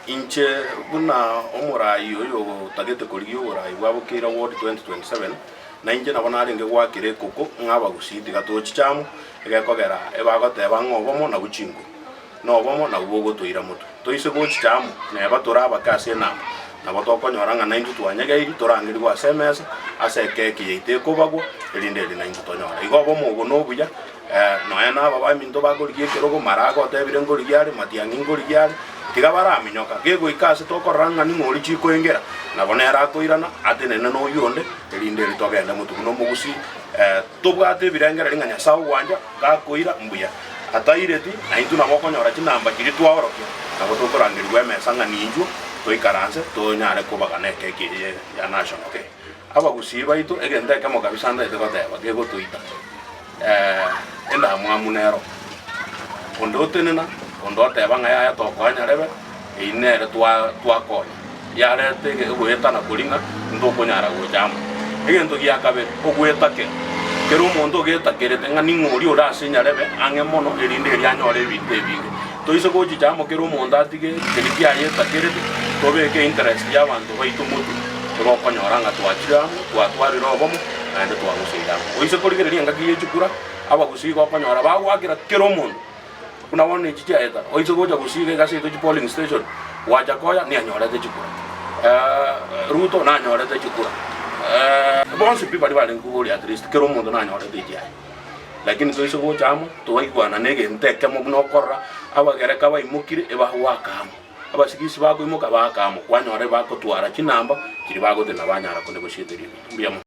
Inche buna omoraai oyo otagete korigia oboraai bwa Bokeira Ward 2027, na inche nabo narenge goakera ekoko ng'a abagusii tiga tochiche amo, egekogera ebagoteba ng'a obomo nabwo chinguru, na obomo nabwo bogotoira motwe. Toise gochicha amo, neba tore abake ase enamba, nabo tokonyora ng'a naintwe twanyegeiri torangerigwe ase emesa, ase ekeki yaito ekobagwa, erinde eri naintwe tonyore. Igo obomo obo nobuya, Nonya naba baminto bakorigia ekerogo, Maraga otebire nkorigia are, Matiang'i nkorigia are, tiga baraminyoka. Gegoika ase tokorora ng'a ning'o oria chikoengera, nabo nere akoirana, atenene noyio onde, erinde eri togende motwe buna omogusii. Tobwate ebirengererio ng'a Nyasae ogwancha, gakoira, mbuya. Ataireti, naintwe nabo okonyora chinamba chiria twaorokia, nabo tokorangerigwa emesa ng'a ninchwo, toikaranse, tonyare kobagana ekeki eye ya national cake. Abagusii baito, egento ekemo kabisa ntaete goteba, kegotoita. Endamwamu nero, onde otenena, onde oteba ng'a yaya tokoa nyarebe, eyio nere twakonya. Yareta ogoetana koria ng'a ntokonyara gocha amo. Egento gia kabere, ogoetakera. Kera omonto ogetakerete ng'a ning'o oria ore ase nyarebe ang'e mono erinde erio anyore ebinto ebinge. Toise gochicha amo kera omonto atige keria kiaye etakerete, tobeke interest y'abanto baito motwe, igo okonyora ng'a twachire amo, twatwarire obomo, naende twagoseire amo. Oise korigereria engaki ye chikura, abagusii igo okonyora bagoakera kera omonto, buna bono echi chiaeta, oise gocha gusii iga ase yaito chipolling station, gwacha koya nianyorete chikura, Ruto nanyorete chikura, bonsi pi baria barenge koboria at least kera omonto nanyorete echiaye. Lakini toise gocha amo, twaigwana negento ekemo buna okorora, abagereka baimokire ebagoaka amo, abasigisi bakoimoka baaka amo, kwanyora ebagotwara chinamba chiria bagotenena banyara konegotiateria ebinto. Mbuya mono.